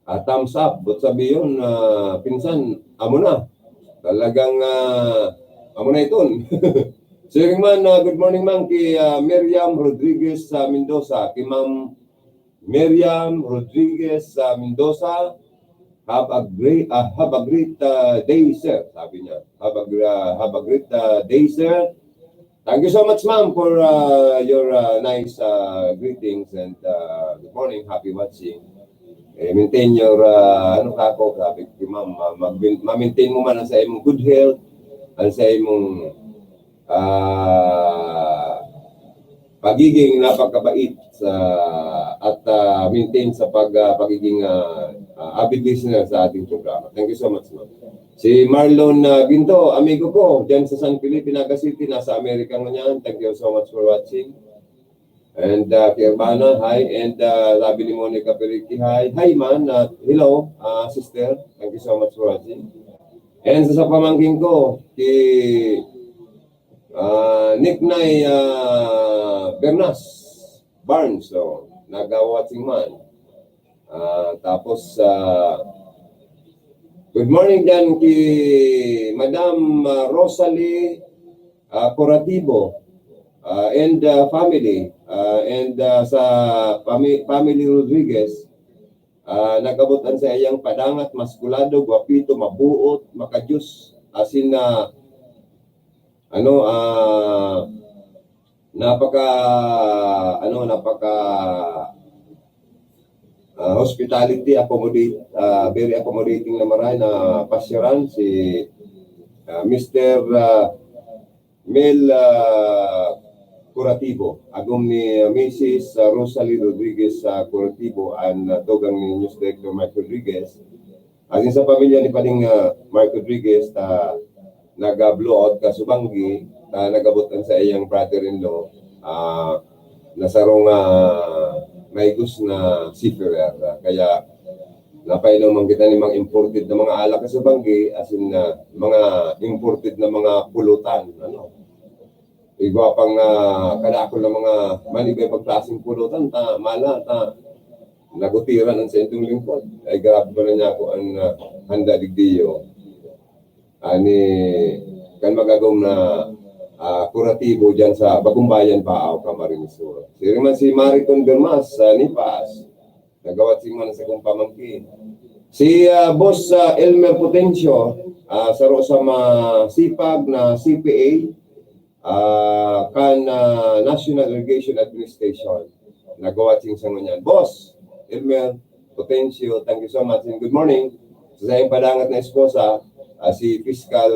Ah, thumbs up, but sabi yun, ah, pinsan, amo na. Talagang, ah, amo na iton. Siring man, ah, good morning man kay, ah, Miriam Rodriguez sa Mendoza, kay Ma'am Miriam Rodriguez sa Mendoza. Have a great, ah, have a great, ah, day, sir, sabi niya. Have a gra-, have a great, ah, day, sir. Thank you so much, ma'am, for, ah, your, ah, nice, ah, greetings and, ah, good morning, happy watching. Eh, maintain your, ah, ano ka ako, sabi ko, ma'am, ma-, mag-, ma-maintain mo man ang sa imong good health, ang sa imong, ah, pagiging napakabait sa, at, ah, maintain sa pag, ah, pagiging, ah, ah, avid listener sa ating programa. Thank you so much, ma'am. Si Marlon, ah, Ginto, amigo ko, dyan sa San Felipe, Naga City, nasa Amerika ngunyan. Thank you so much for watching. And, ah, kay Urbana, hi. And, ah, sabi ni Monica Perique, hi. Hi, man. Ah, hello, ah, sister. Thank you so much for watching. And sa, sa pamangkin ko, si, ah, Nick Nay, ah, Bernas Barnes. So, naga-watching man. Ah, tapos, ah, good morning dyan kay Madam, ah, Rosalie, ah, Curatibo, ah, and, ah, family, ah, and, ah, sa fami-, family Rodriguez, ah, nag-abot an saiyang padangat, maskulado, gwapito, mabuot, makajus, asin na, ano, ah, napaka, ano, napaka, ah, hospitality, accommodate, ah, very accommodating na marahay na pasyaran si, ah, Mister, ah, Mel, ah, Curatibo. Agom ni, ah, Missus, ah, Rosalie Rodriguez, ah, Curatibo, an, ah, tugang ni News Director Mike Rodriguez. Asin sa pamilya ni Pading, ah, Mark Rodriguez, ta naga-blow out ka subanggi, ta nag-abot an saiyang brother-in-law, ah, na sarong, ah, maigos na seafarer, ah, kaya napainom man kita ni mga imported na mga alak sa banggi, asin na mga imported na mga pulutan, ano. Igwa pang, ah, kadakol na mga maniba-ibang klaseng pulutan, ta, mala, ta, nagutiran an saindong lingkod. Ay, grabe ba na niya ako an, ah, handa digdiyo. Ani, kan magagom na, ah, kuratibo dyan sa Bagumbayan, Baao, Camarines Sur. Siring man si Maricon Bermas, sa Nipas, nagawat si man sa kong pamangkin. Si, ah, Boss, ah, Elmer Potencio, ah, saro sa masipag na C P A, ah, kan, ah, National Irrigation Administration. Nagawat sing sa ngunyan. Boss Elmer Potencio, thank you so much and good morning. Sa sayang padangat na esposa, ah, si Fiscal,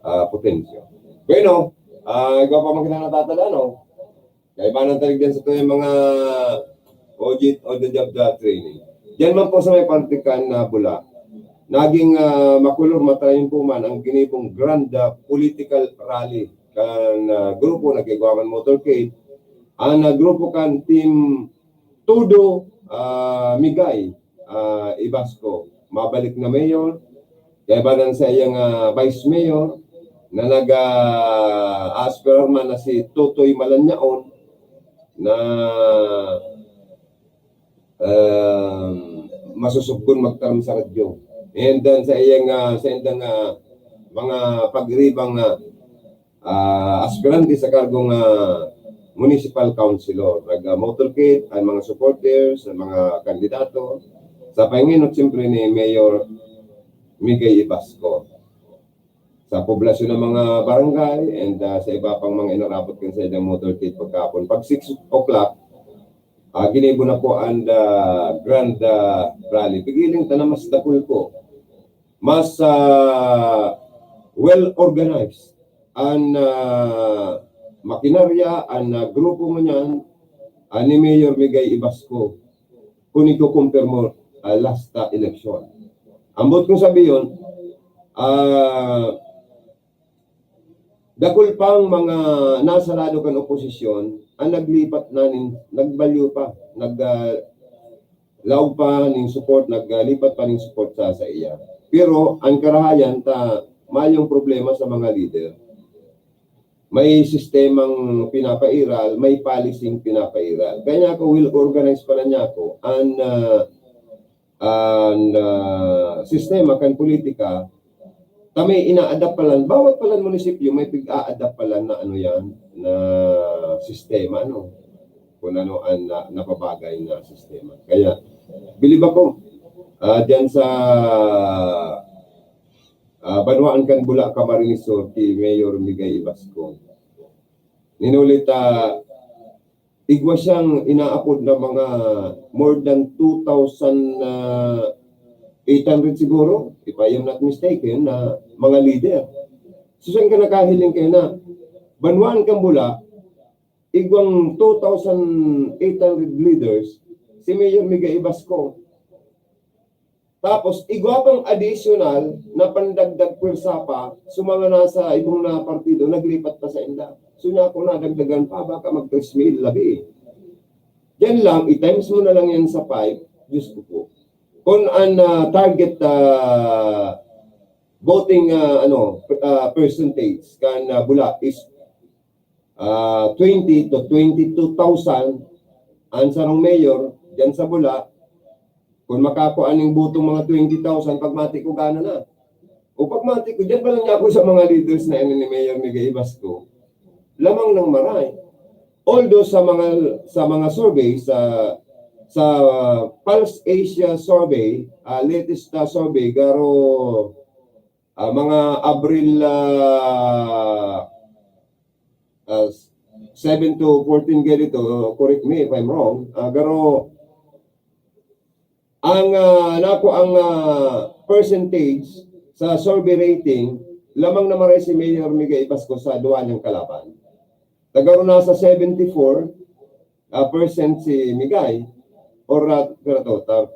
ah, Potencio. Bueno, ah, igwa pa man kita natatala, no? Kaibanan talig din sa tuyang mga audit on the job, ah, training. Diyan man po sa may partikan na bula, naging, ah, makulor, matrayon po man ang ginibong grand, ah, political rally kan, ah, grupo na kay Guaman Motorcade. Ang, ah, grupo kan Team Todo, ah, Migay, ah, Ibasco. Mabalik na mayor, kaibanan sa iyang, ah, vice mayor na nag, ah, aspirar man na si Totoy Malanyaon na, um, masusuggon magtaram sa radyo. And then sa iyang, ah, sa indang, ah, mga pagribang, ah, ah, aspirante sa kargong, ah, municipal councilor. Nag, ah, motorcade ang mga supporters, ang mga kandidato. Sa panginot, siyempre, ni Mayor Migay Ibasco. Sa poblasyon ng mga barangay and, ah, sa iba pang mga inarabot kan sa ilang motorcade pagkahapon. Pag six o'clock, ah, ginibo na po ang, ah, grand, ah, rally. Pigiling ta na mas dakul po. Mas, ah, well organized. An, ah, makinarya, an, ah, grupo ngunyan, ah, ni Mayor Migay Ibasco, kun iko-compare mo, ah, last, ah, election. Ambot kong sabihon, ah, dakul pang mga nasa lado kan oposisyon an naglipat na nin, nagbalyo pa, nag, ah, laog pa ning support, naglipat pa ning support sa, sa iya. Pero ang karahayan ta, mayong problema sa mga leader. May sistemang pinapairal, may policy-ng pinapairal. Kaya niya ako, well organized pala niya ako, an, ah, an, ah, sistema kan politika, ta may ina-adapt palan, bawat palan munisipyo may pig-a-adapt palan na ano yan, na sistema, ano, kung ano ang na, napabagay na sistema. Kaya, bilib ako, ah, dyan sa, ah, banwaan kan Bula, Camarines Sur, ki Mayor Migay Ibasco. Ninulit, ah, igwa siyang inaapod na mga more than two thousand, ah, eight hundred siguro, if I am not mistaken, na mga leader. So, saan ka nakahiling kayo na banwaan kang Bula, igwang two thousand eight hundred leaders, si Mayor Miguel Ibasco. Tapos, igwa pang additional na pandagdag pwersa pa sa mga nasa ibang na partido, naglipat pa sa inda. So, niya ako nadagdagan pa, baka mag tres mil labi. Yan lang, i-times mo na lang yan sa five, Diyos ko po. Kung ang, ah, target, ah, voting, ah, ano, per-, ah, percentage kan, ah, Bula is, ah, twenty to twenty-two thousand, ang sarong mayor dyan sa Bula, kung makakua ning botong mga twenty thousand, pagmati ko, gana na. O pagmati ko, dyan pa lang niya ako sa mga leaders na ini ni Mayor Miguel Ibasco. Lamang ng maray. Although sa mga, sa mga survey, sa, sa Pulse Asia survey, ah, latest na survey, garo, ah, mga Abril, ah, ah, seven to fourteen ganito, correct me if I'm wrong, ah, garo, ang, ah, nako ang, ah, percentage sa survey rating, lamang na maray si Mayor Miguel Ibasco sa duwa niyang kalaban. Tagaro nasa seventy-four, ah, percent si Miguel, or, ah, pero to, ta-,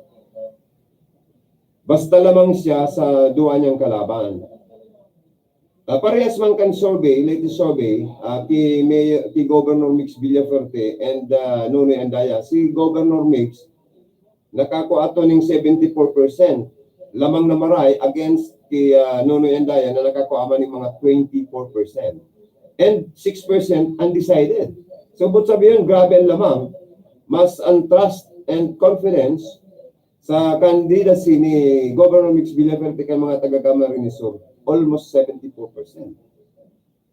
basta lamang siya sa duwa niyang kalaban. Ah, parehas man kan survey, latest survey, ah, ki Mayor, ki Governor Mix Villafuerte and, ah, Nonoy Andaya. Si Governor Mix, nakakua to ning seventy-four percent. Lamang na maray against ki, ah, Nonoy Andaya na nakakua man ning mga twenty-four percent. And six percent undecided. So, but sabi yun, grabe ang lamang. Mas ang trust and confidence sa candidacy ni Governor Mix Villafuerte kan mga taga Camarines Sur, almost seventy-four percent.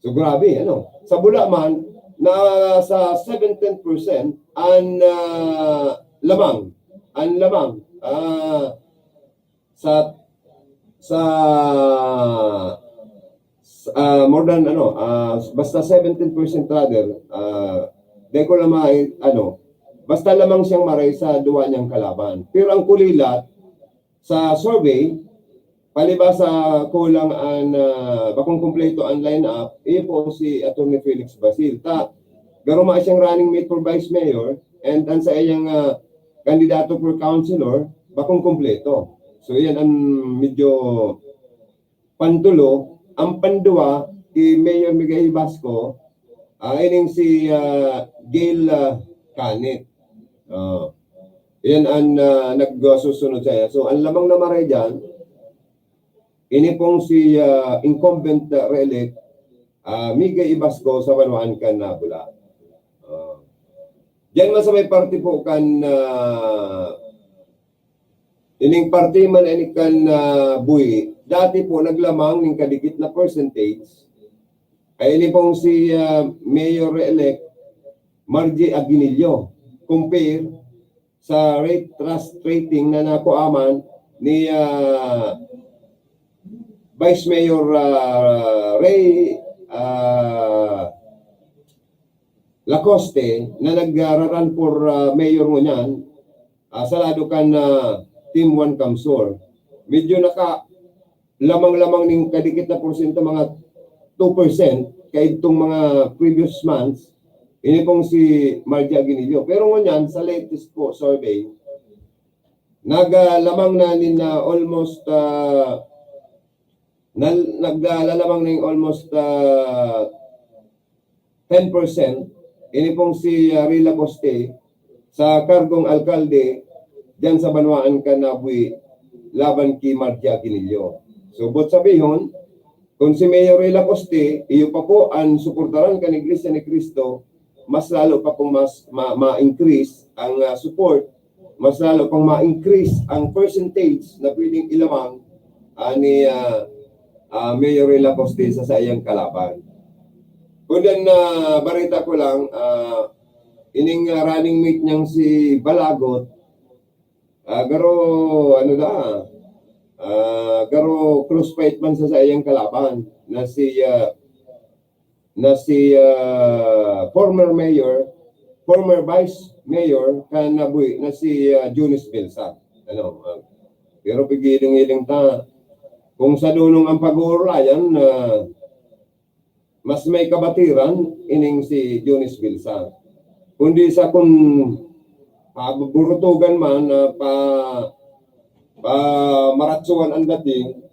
So, grabe, ano? Sa Bula man, nasa seventeen percent ang, ah, lamang. Ang lamang, ah, sa, sa, sa, ah, more than, ano, ah, basta seventeen percent rather, ah, di ko lang ma-, ano, basta lamang siyang maray sa duwa niyang kalaban. Pero ang kulilat, sa survey, palibasa kulang an, ah, bakong kumpleto an lineup, iyo po si Attorney Felix Basil. Ta, garo man siyang running mate for vice mayor, and an sa iyang, ah, kandidato for councilor, bakong kumpleto. So, yan ang medyo pantulo. Ang panduwa, ki Mayor Miguel Ibasco, ah, ining si, ah, Gail, ah, Canit. Oh. Yan ang, ah, nagsusunod sa iya. So, ang lamang na maray dyan, ini pong si, ah, incumbent, ah, re-elect, ah, Miguel Ibasco sa banwaan kan, ah, Bula. Oh. Diyan man sa may parte po kan, ah, ining parte man ini kan, ah, Bui, dati po naglamang ning kadikit na percentage. Ay ini pong si, ah, Mayor-elect Margie Aguinillo, compare sa rate, trust rating na nakuha man ni, ah, Vice Mayor, ah, Ray, ah, Lacoste na nagra-run for, ah, mayor ngunyan, ah, sa lado kan, ah, Team One Kamsur. Medyo naka-, lamang-lamang ning kadikit na porsyento, mga two percent, kaidtong mga previous months, ini pong si Margie Aguinaldo. Pero ngunyan, sa latest po survey, naglamang na nin, ah, almost, ah, nal-, naglalamang na yung almost, ah, ten percent. Ini pong si, ah, Ray Lacoste sa kargong alkalde diyan sa banwaan kan Naboe laban ki Margie Aguinaldo. So, buot sabihon, kung si Mayor Ray Lacoste, iyo pa po an suportaran kan Iglesia ni Cristo, mas lalo pa pong mas ma-, ma-increase ang, ah, support, mas lalo pang ma-increase ang percentage na pwedeng ilamang, ah, ni, ah, ah, Mayor Ray Lacoste sa saiyang kalaban. Kung dan, ah, barita ko lang, ah, ining, ah, running mate niyang si Balagot, ah, garo, ano na, ah, garo close fight man sa saiyang kalaban na si, ah, na si, ah, former mayor, former vice mayor kan Naboe na si, ah, Jones Belsa. Ano, ah, pero pigiling-iling ta. Kung sa dunong ang pag-uurulayan, ah, mas may kabatiran ining si Jones Belsa. Kundi sa kung paburutugan man, ah, pa, pa maratsuan ang dating,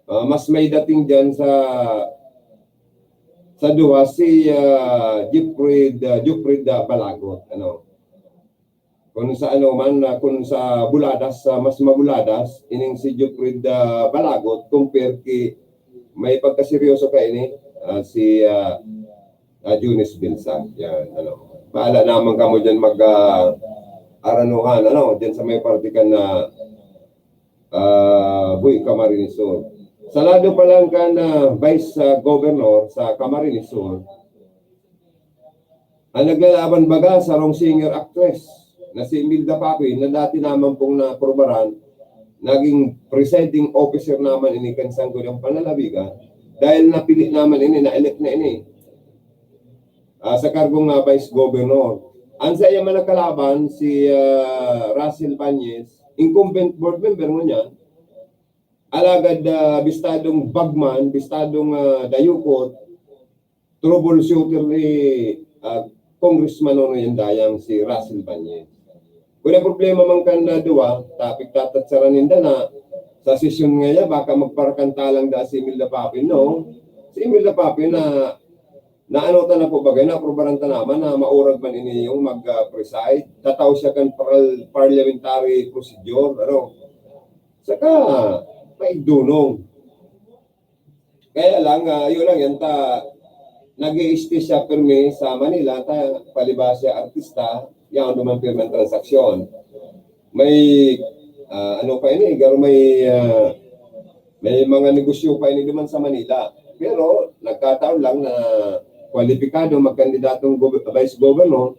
ah, mas may dating diyan sa, sa duwa si, ah, Jeffrey, ah, Jeffrey, ah, Balagot, ano. Kung sa ano man, ah, kung sa buladas, sa mas mabuladas, ining si Jeffrey, ah, Balagot, compare ki may pagkaseryoso kaini, ah, si, ah, ah, Jones Belsa. Yan, ano. Bahala naman kamo dyan mag, ah, aranuhan, ano, dyan sa may parte kan, ah, ah, Naboe, Camarines Sur. Sa lado pa lang kan, ah, Vice, ah, Governor sa Camarines Sur, ang naglalaban baga sarong singer actress na si Imelda Papin na dati naman pong naaprubaran, naging presiding officer naman ini kan Sangguniang Panlalawigan dahil napili naman ini, na-elect na ini, ah, sa kargong, ah, Vice Governor. Ang sa iya man nakalaban, si, ah, Russell Bañez, incumbent board member ngunyan, alagad, ah, bistadong bagman, bistadong, ah, dayukot, troubleshooter ni, ah, Congressman Nonoy Andayang, si Russell Bañez. Kun ang problema man kan, ah, duwa, ta pigtatatsaran ninda na sa sesyon ngaya, baka magparakanta lang da si Imelda Papin, no? Si Imelda Papin na, na ano ta na po bagay, naaprubaran ta naman na maurag man ini yung mag, ah, preside. Tatao siya kan paral-, parliamentary procedure, ano? Saka, maigdunong. Kaya lang, ah, yun lang yan, ta, nag-i-stay siya pirmi sa Manila, ta, palibhasa siya artista, yaon duman pirmi ang transaksyon. May, ah, ano pa ini, garo may, ah, may mga negosyo pa ini duman sa Manila. Pero nagkataon lang na kwalipikado magkandidatong gob-, vice governor,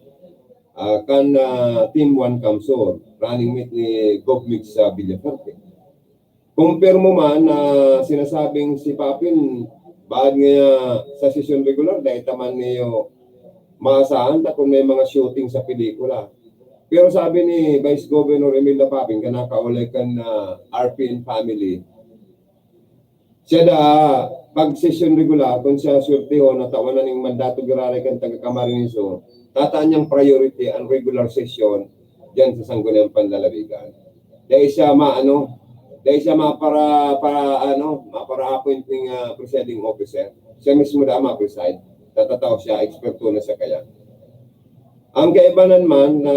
ah, kan, ah, Team One Kamsur, running mate ni Gov Migs sa Villafuerte. Kumpirmo man na sinasabing si Papin, baad ngaya sa sesyon regular, dai ta man niyo maasahan ta kun may mga shooting sa pelikula. Pero sabi ni Vice Governor Imelda Papin, kan nakaulay kan, ah, R P N family, siya da, pag sesyon regular, kun siya swertehon na tawan na ning mandato giraray kan taga Camarines Sur, tataan niyang priority ang regular session diyan sa Sangguniang Panlalawigan. Dai siya maano, dai siya mapara-, para, ano, mapara-appoint ning, ah, presiding officer. Siya mismo da ma-preside. Tatatao siya, eksperto na siya kaya. Ang kaibanan man na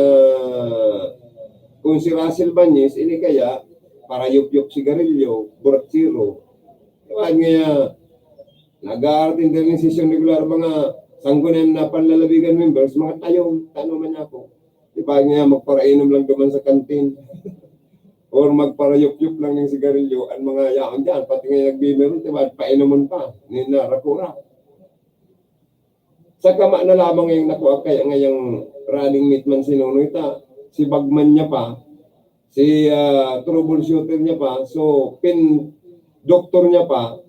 kung si Russell Bañez, ini kaya, parayop-yop sigarilyo, buratsero. Diba nga, nag-aartindar ning sesyon regular, mga Sangguniang Panlalawigan members, mga tayong, tano man ako. Di ba nga, magparainom lang duman sa kantin. Or magparayop-yop lang ng sigarilyo, ang mga yaon dyan, pati nga nagbibiron, di ba, painomon pa, ni narakura. Sa kama na lamang yung nakuha kaya ngayang running mate man si Nonoy ta, si bagman niya pa, si, ah, troubleshooter niya pa, so, pin-, doktor niya pa,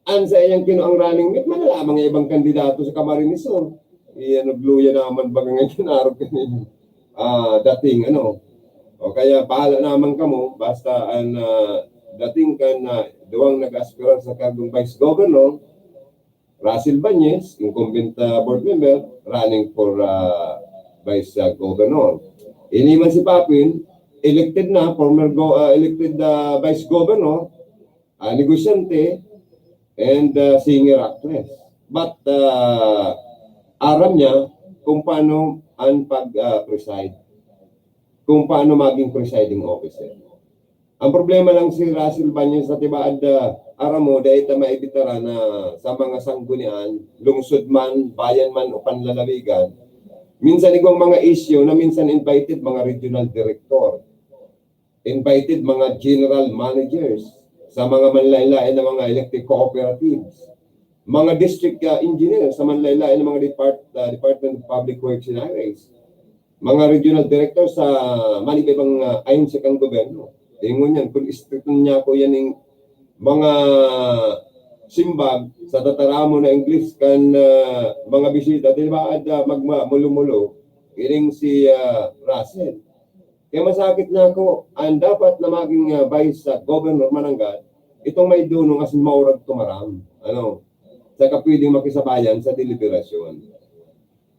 an sa iyang kinuang running mate, man lamang ang ibang kandidato sa Camarines Sur. Iyan, nagluya naman baga nga kinarog kanina. Ah, dating, ano. O kaya, bahala naman kamo, basta an, ah, dating kan, ah, duwang nag-aspirar sa kargong vice governor, Russell Bañez, incumbent, ah, board member, running for, ah, vice, ah, governor. Ini man si Papin, elected na, former go-, ah, elected, ah, vice governor, ah, negosyante, and, ah, singer actress. But, ah, aram niya kung paano ang pag, ah, preside, kung paano maging presiding officer. Ang problema lang si Russell Bañez sa tibaad, ah, aram mo, dai ta maibitara na sa mga sanggunian, lungsod man, bayan man o panlalawigan, minsan igwang mga issue na minsan invited mga regional director, invited mga general managers sa mga manlain-lain na mga electric cooperatives, mga district, ah, engineer sa manlain-lain na mga depart-, ah, Department of Public Works and Highways, mga regional director sa maniba-ibang, ah, ahensya kan gobyerno. Ingon yan, kung istriton niya ako yan ning mga simbag sa tataramon na English kan, ah, mga bisita, di ba, ada magma-, mulo-mulo, ining si, ah, Russell. Kaya masakit na ako, ang dapat na maging, ah, vice sa governor mananggad, itong may dunong asin maurag tumaram. Ano? Saka pwedeng makisabayan sa deliberasyon.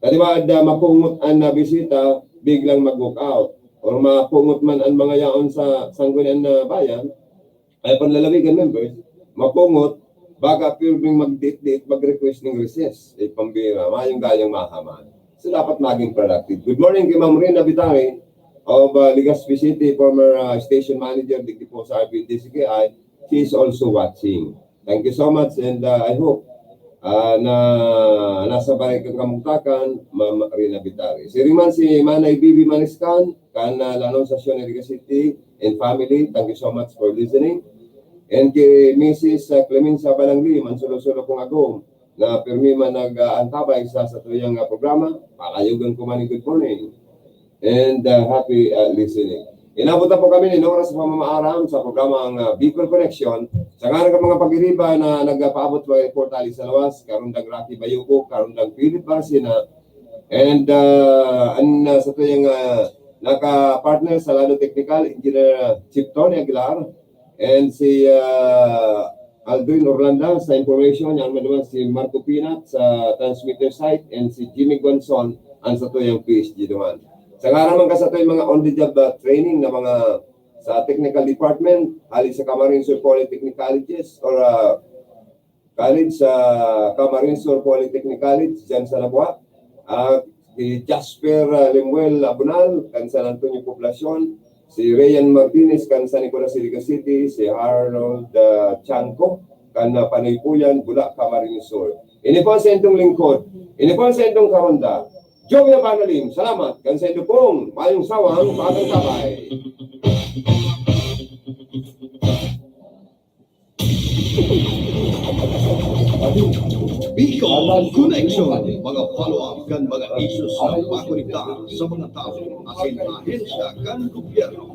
Kadi ba, da, mapungot an, ah, bisita, biglang mag-walk out. Or mapungot man an mga yaon sa sanggunian na bayan, ay panlalawigan members, mapungot, baga pirming magdiit-diit, mag-request ning recess. Eh, pambira, mayong gayang mahaman. So, dapat maging productive. Good morning kay Ma'am Rina Bitari of, uh, Legazpi City, former, uh, station manager, digdi po sa R P L D C K I. She is also watching. Thank you so much, and, uh, I hope, uh, na nasa bahay kang kamugtakan, Ma'am Rina Bitari. Siring man si Manay Bibi Maniscan, kan, uh, La Anunciacion, Iriga City, and family, thank you so much for listening. And kay Missus, uh, Clemencia Balangli, man sulo-sulo kong agom, na pirmi man nag-aantabay sa satuyang, ah, programa, pakayugan ko man ning good morning and, ah, happy, ah, listening. Inabot na po kami nin oras sa pamamaaram sa programa ang, ah, Bicol Connection. Sa ngaran kan mga pagiriba na nagpaabot mga report ali sa lawas, Karundang Rocky Bayuco, Karundang Philip Barcena, and, ah, an, ah, satuyang, ah, naka-partner sa lado teknikal, Engineer Chief Tony Aguilar, and si, ah, Aldrin Orlanda sa information, yan man naman si Marco Pinat sa transmitter site, and si Jimmy Guanzon ang satuyang P S G naman. Sa ngaran man kan satuyang mga on-the-job, ah, training na mga sa technical department, hali sa Camarines Sur Polytechnic Colleges or, ah, College, sa Camarines Sur Polytechnic College, dyan sa Labuha. Ah, si Jasper, ah, Lemuel Abunal, kan San Antonio Poblacion, si Ryan Martinez, kan San Nicolas, Iligan City, si Harold, ah, Chanco, kan, ah, Panuypuyan, Bula, Camarines Sur. Ini po ang saindong lingkod. Ini po ang saindong karonda. Joey Abanalim, salamat. Kan saindo pong mayong sawang pagkakabay. Bicol Connection, mga follow-up kan mga issues na makonektar sa mga tawo asin ahensya kan gobyerno.